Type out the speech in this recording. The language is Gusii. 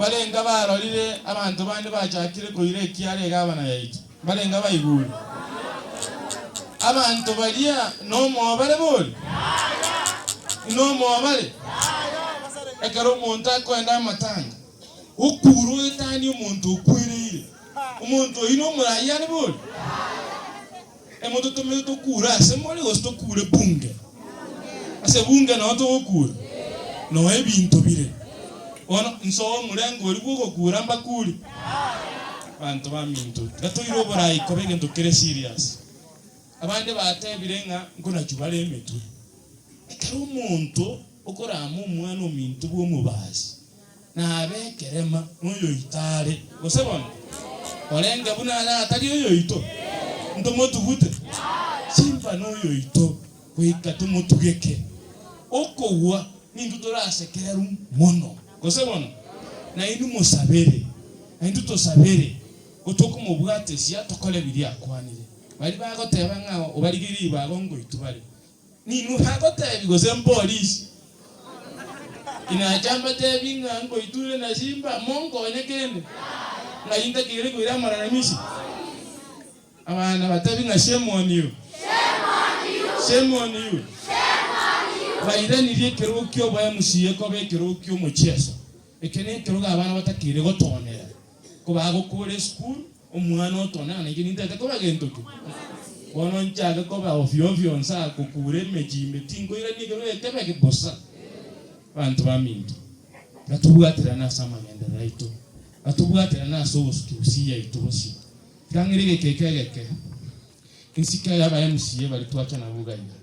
Mbarenga barorire abanto bande bachakire koira ekiara egavana yaito? Mbarenga baigure? Abanto baria nomobare bori? Nomobare? Ekero omonto akoenda amatanga, okure oetanie omonto okwereire, omonto oyio nomoraia are bori? Emototomete tokure ase more gose tokure bunge? Ase bunge nao togokura, noo ebinto bire. Bono nsoe omorengo oria bw'ogokura mbakure. Abanto baminto, tiga toire oborai koba egento kere serious. Abande batebire ng'a nkonachwa bare emetwe. Ekero omonto okorama omwana ominto bw'omobasi, Nabe ekerema noyoito are, gose bono orenge buna are atari oyoito, ntomotugute? Simba noyoito, goika tomotugeke. Okogwa nintwe torasekererwe mono, gose bono? Nainwe mosabere, naintwe tosabere, gotokomobwatesia tokore biria akwanire. Baria bagoteba ng'a obarigerie ribaga ngoitwe bare. Ninwe bagotebi gose mpolisi? Inacha mbatebi ng'a nkoiture na simba, monkonye kende? Ng'ai ntakeire koira amalalamishi? Abana batebi ng'a shame on you. Shame on you. Bairanirie ekerogo ki'oboe MCA koba ekerogo ki'omochieso. Eke nekerogo abana batakeire gotonera. Kobagokora esukuru, Omwana otone ng'a nainche nintagete koba gento ki? Bono nchake koba ofio ofio nsa gokura emechie ime, tinkoirania ekero gekebe ki bosa. Abanto baminto, gatobwaterane ase amagenderero aito, gatobwaterane ase obosuki gusii yaito bosio. Tiga ng'ire egeka eke egeke, ensike ya aba MCA baria twacha nabwo iga iga.